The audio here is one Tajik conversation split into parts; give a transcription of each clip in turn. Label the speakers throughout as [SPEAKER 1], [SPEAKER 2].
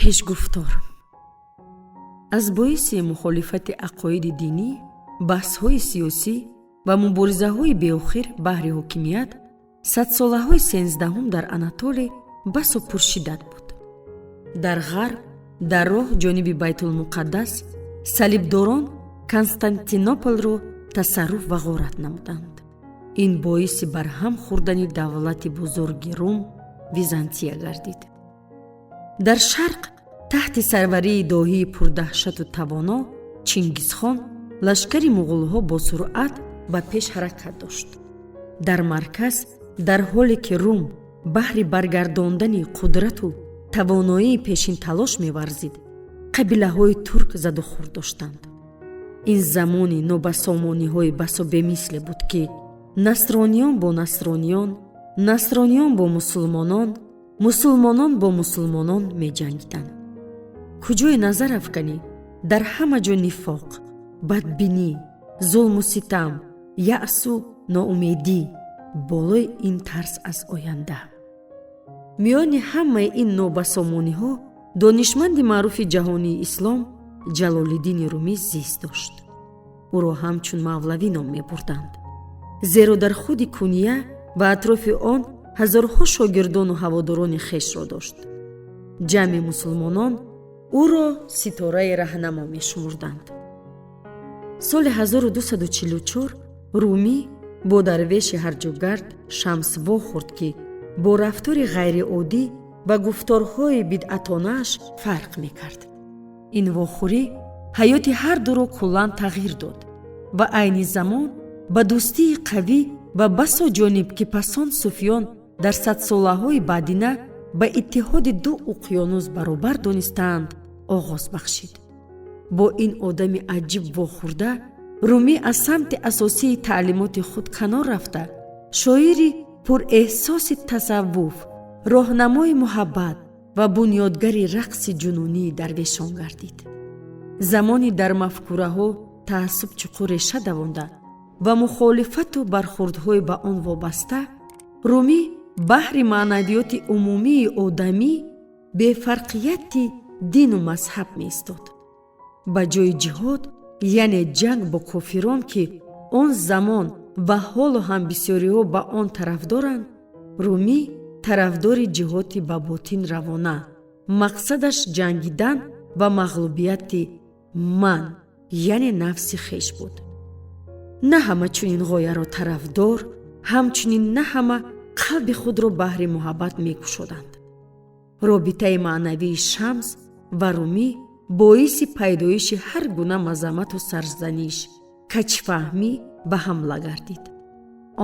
[SPEAKER 1] Пешгуфтор. Аз боиси мухолифати ақоиди динӣ, баҳсҳои сиёсӣ ва муборизаҳои беохир баҳри ҳокимият, садсолаҳои 13-ум дар Анатолӣ басо пуршиддат буд. Дар ғарб, дар роҳ ҷониби Байтулмуқаддас, салибдорон Константинополро тасарруф ва ғорат намуданд. Ин боиси барҳам хӯрдани давлати бузурги Рум, Византия, гардид. Дар шарқ, таҳти сарварии доҳии пурдаҳшату тавоно Чингизхон, лашкари муғулҳо бо суръат ба пеш ҳаракат дошт. Дар марказ, дар ҳоле ки Рум баҳри баргардондани қудрату тавоноии пешин талош меварзид, қабилаҳои турк задухӯрд доштанд. Ин замони нобасомониҳои басо бемисле буд, ки насрониён бо насрониён, насрониён бо мусулмонон, мусулмонон бо мусулмонон меҷангиданд. Куҷое назар афканӣ, дар ҳама ҷо нифоқ, бадбинӣ, зулму ситам, яъсу ноумедӣ, болои ин тарс аз оянда. Миёни ҳамаи ин нобасомониҳо донишманди маъруфи ҷаҳонии ислом Ҷалолиддини Румӣ зист дошт. Ӯро ҳамчун Мавлавӣ ном мебурданд, зеро дар худи Куния ва атрофи он ҳазорҳо шогирдону ҳаводорони хешро дошт. Ҷамъи мусулмонон ӯро ситораи раҳнамо мешумурданд. Соли 1244 Румӣ бо дарвеши ҳарҷугард Шамс вохӯрд, ки бо рафтори ғайриоддӣ ва гуфторҳои бидъатонааш фарқ мекард. Ин вохӯрӣ ҳаёти ҳар дуро куллан тағйир дод ва айни замон ба дӯстии қавӣ ва басо ҷониб, ки пасон суфиён дар садсолаҳои баъдина ба иттиҳоди ду уқёнус баробар донистаанд, оғоз бахшид. Бо ин одами аҷиб вохӯрда, Румӣ аз самти асосии таълимоти худ канор рафта, шоири пурэҳсоси тасаввуф, роҳнамои муҳаббат ва бунёдгари рақси ҷунунии дарвешон гардид. Замони дар мафкураҳо таассуб чуқур реша давонда ва мухолифату бархӯрдҳои ба он вобаста, Румӣ баҳри маънавиёти умумии одамӣ бефарқияти дину мазҳаб меистод. Ба ҷои ҷиҳод, яъне ҷанг бо кофирон, ки он замон ва ҳоло ҳам бисёриҳо ба он тарафдоранд, Румӣ тарафдори ҷиҳоди ба ботин равона, мақсадаш ҷангидан ба мағлубияти ман, яъне нафси хеш буд. На ҳама чунин ғояро тарафдор, ҳамчунин на ҳама қалби худро баҳри муҳаббат мекушоданд. Робитаи маънавии Шамс ва Румӣ боиси пайдоиши ҳар гуна мазаммату сарзаниш, каҷфаҳмӣ ва ҳамла гардид.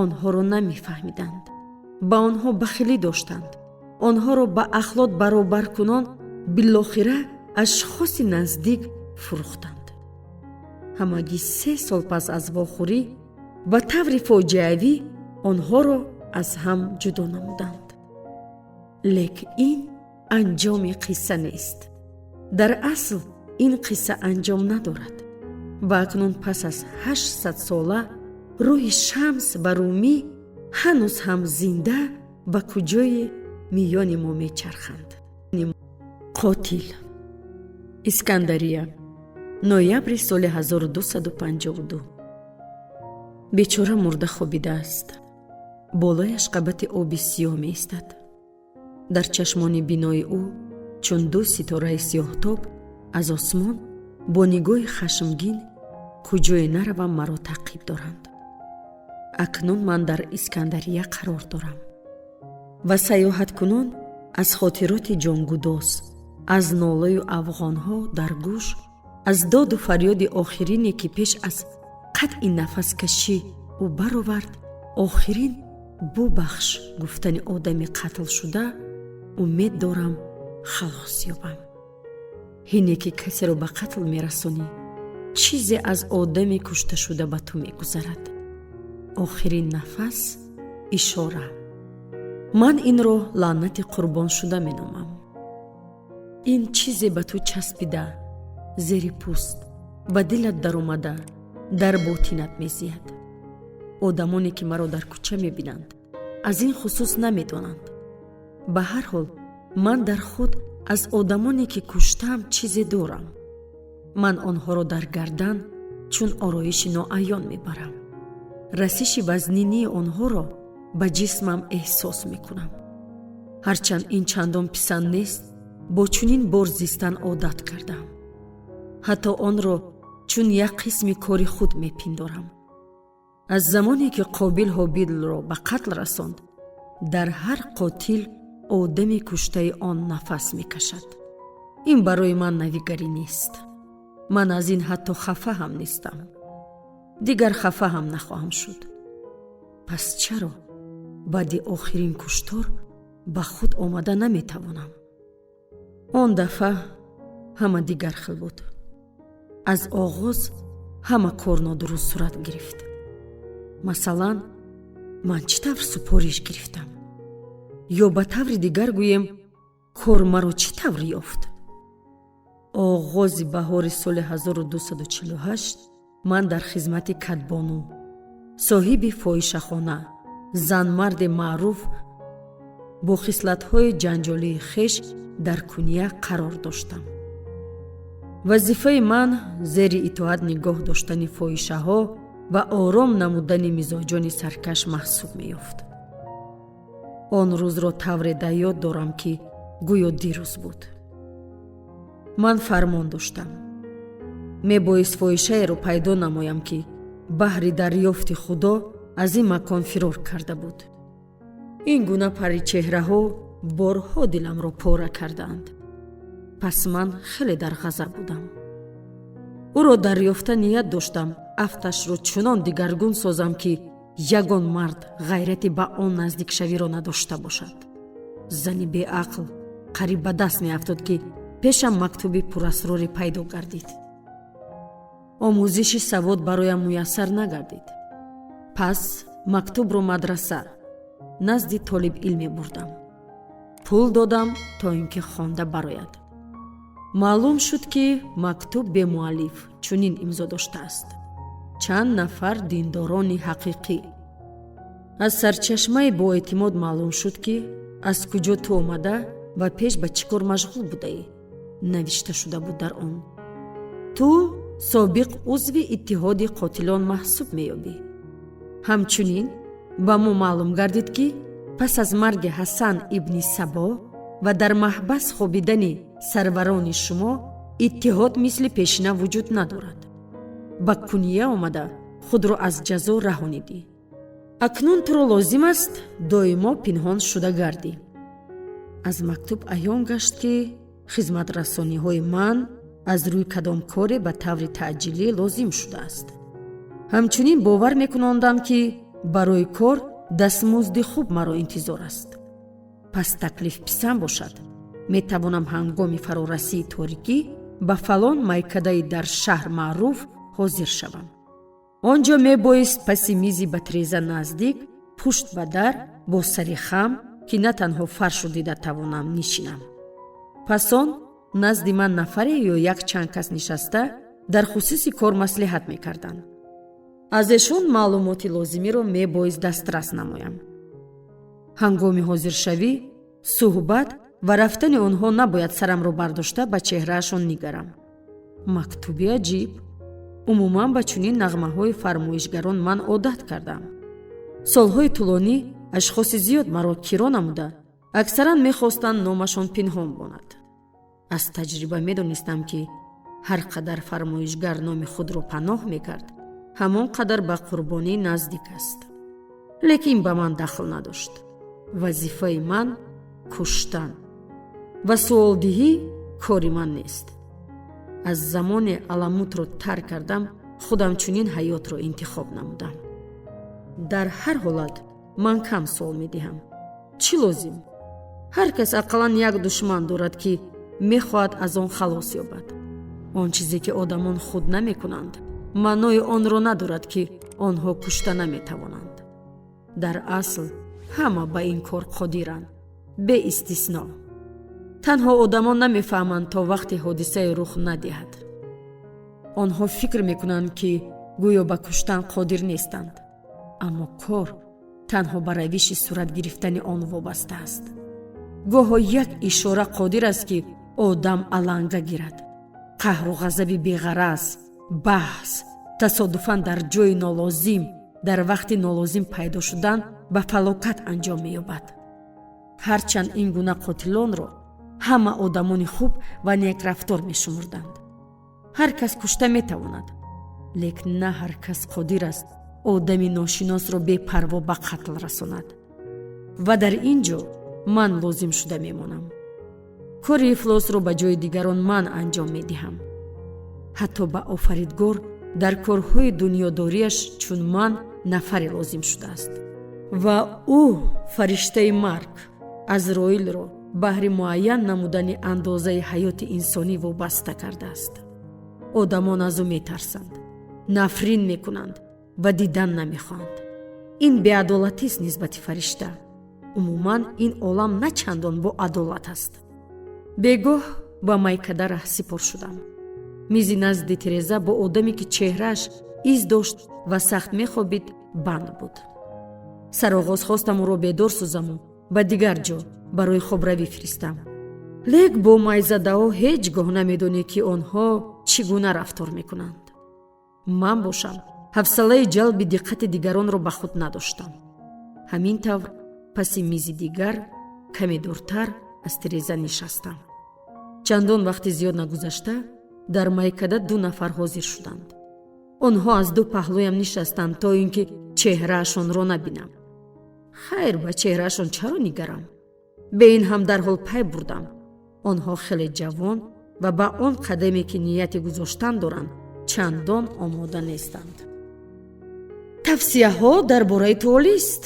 [SPEAKER 1] Онҳоро намефаҳмиданд, ба онҳо бахилӣ доштанд, онҳоро ба ахлот баробаркунон билохира ашхоси наздик фурӯхтанд. Ҳамагӣ 3 сол пас аз вохӯрӣ ба таври фоҷиавӣ онҳоро аз ҳам ҷудо намуданд. Лек ин анҷоми қисса нест. Дар асл ин қисса анҷом надорад ва акнун пас аз 800 сола рӯҳи Шамс ва Румӣ ҳанӯз ҳам зинда ва куҷое миёни мо мечарханд. Қотил. Искандария, ноябри соли 1252. Бечора мурда хобидааст. Болояш қабати оби сиёҳ меистад. Дар чашмони бинои ӯ чун ду ситораи сиёҳтоб аз осмон бо нигоҳи хашмгин куҷое наравам, маро таъқиб доранд. Акнун ман дар Искандария қарор дорам ва саёҳаткунон аз хотироти ҷонгудоз, аз нолаю афғонҳо дар гӯш, аз доду фарёди охирине, ки пеш аз қатъи нафаскашӣ ӯ баровард, охирин «бубахш» гуфтани одами қатлшуда, умед дорам халос ёбам. Ҳине ки касеро ба қатл мерасонӣ, чизе аз одами кушташуда ба ту мегузарад. Охирин нафас, ишора. Ман инро лаънати қурбоншуда меномам. Ин чизе ба ту часпида, зери пӯст, ба дилат даромада, дар ботинат мезиҳад. Одамоне ки маро дар кӯча мебинанд, аз ин хусус намедонанд. Ба ҳар ҳол, ман дар худ Аз одамоне, ки куштаам, чизе дорам. Ман онҳоро дар гардан чун ороиши ноаён мебарам. Расиши вазнинии онҳоро ба ҷисмам эҳсос мекунам. Ҳарчанд ин чандон писанд нест, бо чунин бор зистан одат кардам. Ҳатто онро чун як қисми кори худ мепиндорам. Аз замоне, ки Қобил Ҳобилро ба қатл расонд, дар ҳар қотил одами куштаи он нафас мекашад. Ин барои ман навигарӣ нест. Ман аз ин ҳатто хафа ҳам нестам. Дигар хафа ҳам нахоҳам шуд. Пас чаро баъди охирин куштор ба худ омада наметавонам? Он дафъа ҳама дигар хел буд. Аз оғоз ҳама кор нодуруст сурат гирифт. Масалан, ман чӣ тавр супориш гирифтам? Ё ба таври дигар гӯем, кор маро чӣ тавр ёфт? Оғози баҳори соли 1248 ман дар хизмати кадбону, соҳиби фоҳишахона, занмарди маъруф бо хислатҳои ҷанҷолии хеш, дар Куния қарор доштам. Вазифаи ман зери итоат нигоҳ доштани фоҳишаҳо ва ором намудани мизоҷони саркаш маҳсуб меёфт. Он рӯзро тавре дар ёд дорам, ки гӯё дирӯз буд. Ман фармон доштам: мебоист фоҳишаеро пайдо намоям, ки баҳри дарёфти Худо аз ин макон фирор карда буд. Ин гуна паричеҳраҳо борҳо диламро пора кардаанд. Пас ман хеле дар ғазаб будам. Ӯро дарёфта, ният доштам афташро чунон дигаргун созам, ки ягон мард ғайрати ба он наздикшавиро надошта бошад. Зани беақл қариб ба даст меафтод, ки пешам мактуби пурасроре пайдо гардид. Омӯзиши савод бароям муяссар нагардид. Пас мактубро мадраса, назди толибилме бурдам. Пул додам, то ин ки хонда барояд. Маълум шуд, ки мактуб бемуаллиф чунин имзо доштааст: чанд нафар диндорони ҳақиқӣ. Аз сарчашмаи боэътимод маълум шуд, ки аз куҷо ту омада ва пеш ба чӣ кор машғул будаӣ. Навишта шуда буд дар он: ту собиқ узви иттиҳоди қотилон маҳсуб меёбӣ. Ҳамчунин ба мо маълум гардид, ки пас аз марги Ҳасан ибни Сабо ва дар маҳбас хобидани сарварони шумо иттиҳод мисли пешина вуҷуд надорад. Ба Куния омада, худро аз ҷазо раҳонидӣ. Акнун туро лозим аст доимо пинҳон шуда гардӣ. Аз мактуб аён гашт, ки хизматрасониҳои ман аз рӯи кадом коре ба таври таъҷилӣ лозим шудааст. Ҳамчунин бовар мекунондам, ки барои кор дастмузди хуб маро интизор аст. Пас таклиф писанд бошад, метавонам ҳангоми фарорасии торикӣ ба фалон майкадаи дар шаҳр маъруф ҳозир шавам. Он ҷо мебоист паси мизи ба треза наздик, пушт ба дар, бо сари хам, ки на танҳо фаршу дида тавонам, нишинам. Пас он назди ман нафаре ё як чанд кас нишаста, дар хусуси кор маслиҳат мекарданд. Аз эшон маълумоти лозимиро мебоист дастрас намоям. Ҳангоми ҳозиршавӣ, суҳбат ва рафтани онҳо набояд сарамро бардошта ба чеҳраашон нигарам. Мактуби аҷиб. Умуман ба чунин нағмаҳои фармоишгарон ман одат кардам. Солҳои тӯлонӣ ашхоси зиёд маро киро намуда, аксаран мехостанд номашон пинҳон бонад. Аз таҷриба медонистам, ки ҳар қадар фармоишгар номи худро паноҳ мекард, ҳамон қадар ба қурбонӣ наздик аст. Лекин ба ман дахл надошт. Вазифаи ман куштан ва суолдиҳӣ кори ман нест. Аз замоне Аламутро тарк кардам, худам чунин ҳаётро интихоб намудам. Дар ҳар ҳолат ман кам суол медиҳам. Чӣ лозим? Ҳар кас ақаллан як душман дорад, ки мехоҳад аз он халос ёбад. Он чизе, ки одамон худ намекунанд, маънои онро надорад, ки онҳо кушта наметавонанд. Дар асл ҳама ба ин кор қодиранд, беистисно. Танҳо одамон намефаҳманд, то вақте ҳодисае рух надиҳад. Онҳо фикр мекунанд, ки гӯё ба куштан қодир нестанд, аммо кор танҳо ба равиши сурат гирифтани он вобаста аст. Гоҳо як ишора қодир аст, ки Одам аланга гирад. Қаҳру ғазаби беғараз, баҳс, тасодуфан дар ҷойи нолозим, дар вақти нолозим пайдо шудан ба фалокат анҷом меёбад. Ҳарчанд ин гуна қотилонро ҳама одамони хуб ва некрафтор мешумурданд. Ҳар кас кушта метавонад, лек на ҳар кас қодир аст одами ношиносро бепарво ба қатл расонад. Ва дар ин ҷо ман лозим шуда мемонам. Кори ифлосро ба ҷои дигарон ман анҷом медиҳам. Ҳатто ба Офаридгор дар корҳои дунёдориаш чун ман нафаре лозим шудааст. Ва ӯ фариштаи марг Азроилро баҳри муайян намудани андозаи ҳаёти инсонӣ вобаста кардааст. Одамон аз ӯ метарсанд, нафрин мекунанд ва дидан намехоҳанд. Ин беадолатист нисбати фаришта. Умуман, ин олам на чандон бо адолат аст. Бегоҳ ба майкада раҳсипор шудам. Мизи назди тиреза бо одаме, ки чеҳрааш из дошт ва сахт мехобид, банд буд. Сароғоз хостам ӯро бедор созаму ба дигар ҷо барои хобравӣ фиристам, лек бо майзадаҳо ҳеҷ гоҳ намедонӣ, ки онҳо чӣ гуна рафтор мекунанд. Ман бошам, ҳавсалаи ҷалби диққати дигаронро ба худ надоштам. Ҳамин тавр паси мизи дигар, каме дуртар аз тиреза нишастам. Чандон вақти зиёд нагузашта, дар майкада ду нафар ҳозир шуданд. Онҳо аз ду паҳлӯям нишастанд, то ин ки чеҳраашонро набинам. Хайр, ба чеҳраашон чаро нигарам? Бе ин ҳам дарҳол пай бурдам, онҳо хеле ҷавон ва ба он қадаме, ки нияти гузоштан доранд, чандон омода нестанд. Тавсияҳо дар бораи ту олист,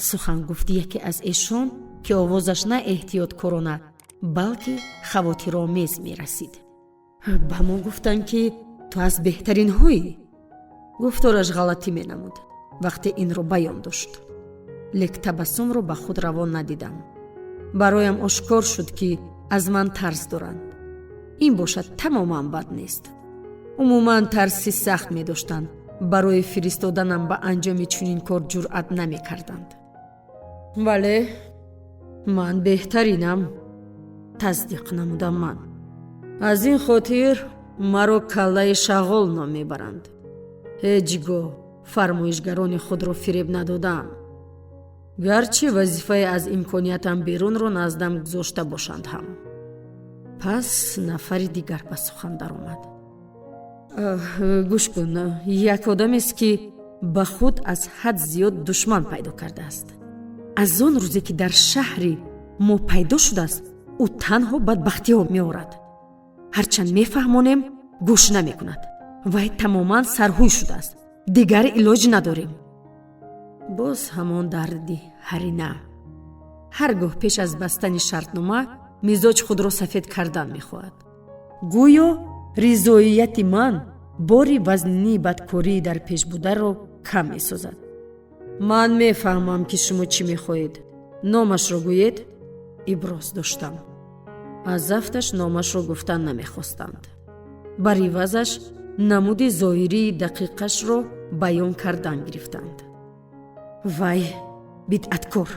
[SPEAKER 1] сухан гуфт яке аз эшон, ки овозаш на эҳтиёткорона, балки хавотиромез мерасид. Ба мо гуфтанд, ки ту аз беҳтаринҳоӣ. Гуфтораш ғалатӣ менамуд, вақте инро баён дошт, лек табассумро ба худ равон надидам. Бароям ошкор шуд, ки аз ман тарс доранд. Ин бошад тамоман бад нест. Умуман тарси сахт медоштанд, барои фиристоданам ба анҷоми чунин кор ҷуръат намекарданд. Бале, ман беҳтаринам, тасдиқ намудам ман. Аз ин хотир маро Каллаи шағол ном мебаранд. Ҳеҷ гоҳ фармоишгарони худро фиреб надодаам, гарчи вазифае аз имкониятам берунро наздам гузошта бошанд ҳам. Пас нафари дигар ба сухан даромад. Гӯш кун, як одамест, ки ба худ аз ҳад зиёд душман пайдо кардааст. Аз он рӯзе, ки дар шаҳри мо пайдо шудааст, ӯ танҳо бадбахтиҳо меорад. Ҳарчанд мефаҳмонем, гӯш намекунад. Вай тамоман сарҳӯй шудааст, дигар илоҷ надорем. Боз ҳамон дарди ҳарина. Ҳар гоҳ пеш аз бастани шартнома мизоҷ худро сафед кардан мехоҳад. Гӯё ризоияти ман бори вазнинии бадкории дар пеш бударо кам месозад. Ман мефаҳмам, ки шумо чӣ мехоҳед. Номашро гӯед, иброз доштам. Аз зафташ номашро гуфтан намехостанд, бар ивазаш намуди зоҳирии дақиқашро баён кардан гирифтанд. Вай бидъаткор,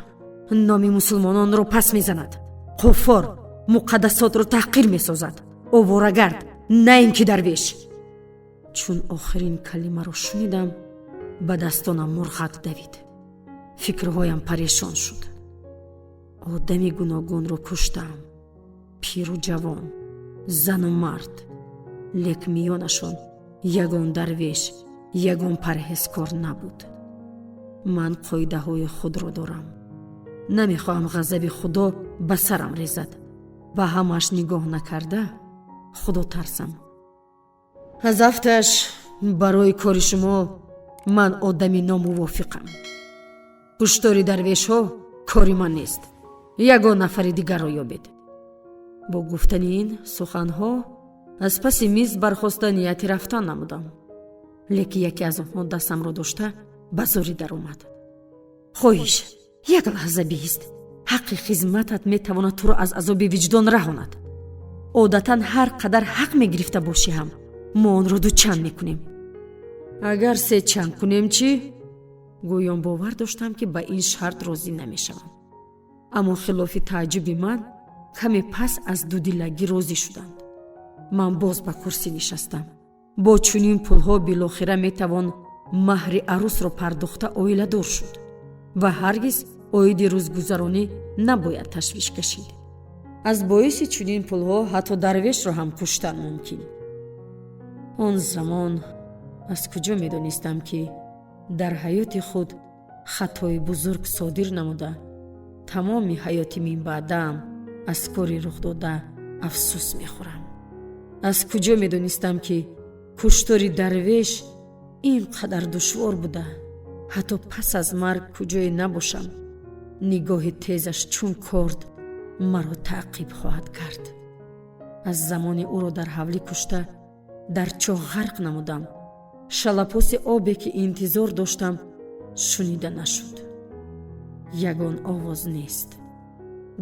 [SPEAKER 1] номи мусулмононро пас мезанад, қуффор, муқаддасотро таҳқир месозад, оворагард, на ин ки дарвеш. Чун охирин калимаро шунидам, ба дастонам мурғак давид, фикрҳоям парешон шуд. Одами гуногунро куштаам, пиру ҷавон, зану мард, лек миёнашон ягон дарвеш, ягон парҳезкор набуд. Ман қоидаҳои худро дорам. Намехоҳам ғазаби Худо ба сарам резад. Ба ҳамааш нигоҳ накарда, Худо тарсам. Аз афташ барои кори шумо ман одами номувофиқам. Куштори дарвешҳо кори ман нест, ягон нафари дигарро ёбед. Бо гуфтани ин суханҳо аз паси миз бархоста нияти рафтан намудам, лекин яке аз онҳо дастамро дошта ба зорӣ даромад. Хоҳиш, як лаҳза биист. Ҳаққи хизматат метавонад туро аз азоби виҷдон раҳонад. Одатан ҳар қадар ҳақ мегирифта бошӣ ҳам, мо онро дучанд мекунем. Агар се чанд кунем чӣ? Гӯён бовар доштам, ки ба ин шарт розӣ намешавам. Аммо хилофи тааҷҷуби ман Каме пас аз дудилагӣ розӣ шуданд. Ман боз ба курсӣ нишастам. Бо чунин пулҳо билохира метавон маҳри арӯсро пардохта оиладор шуд ва ҳаргиз оиди рӯзгузаронӣ набояд ташвиш кашид. Аз боиси чунин пулҳо ҳатто дарвешро ҳам куштан мумкин. Он замон аз куҷо медонистам, ки дар ҳаёти худ хатои бузург содир намуда, тамоми ҳаёти минбаъдаам аз кори рухдода афсӯс мехӯрам? Аз куҷо медонистам, ки куштори дарвеш ин қадар душвор буда, ҳатто пас аз марг куҷое набошам, нигоҳи тезаш чун корд маро таъқиб хоҳад кард? Аз замони ӯро дар ҳавлӣ кушта, дар чоҳ ғарқ намудам, шалапоси обе, ки интизор доштам, шунида нашуд. Ягон овоз нест,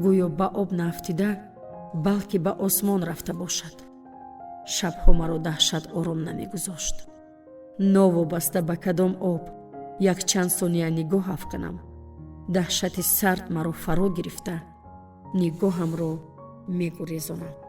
[SPEAKER 1] гӯё ба об наафтида, балки ба осмон рафта бошад. Шабҳо маро даҳшат ором намегузошт. Новобаста ба кадом об якчанд сония нигоҳ афканам, даҳшати сард маро фаро гирифта, нигоҳамро мегурезонад.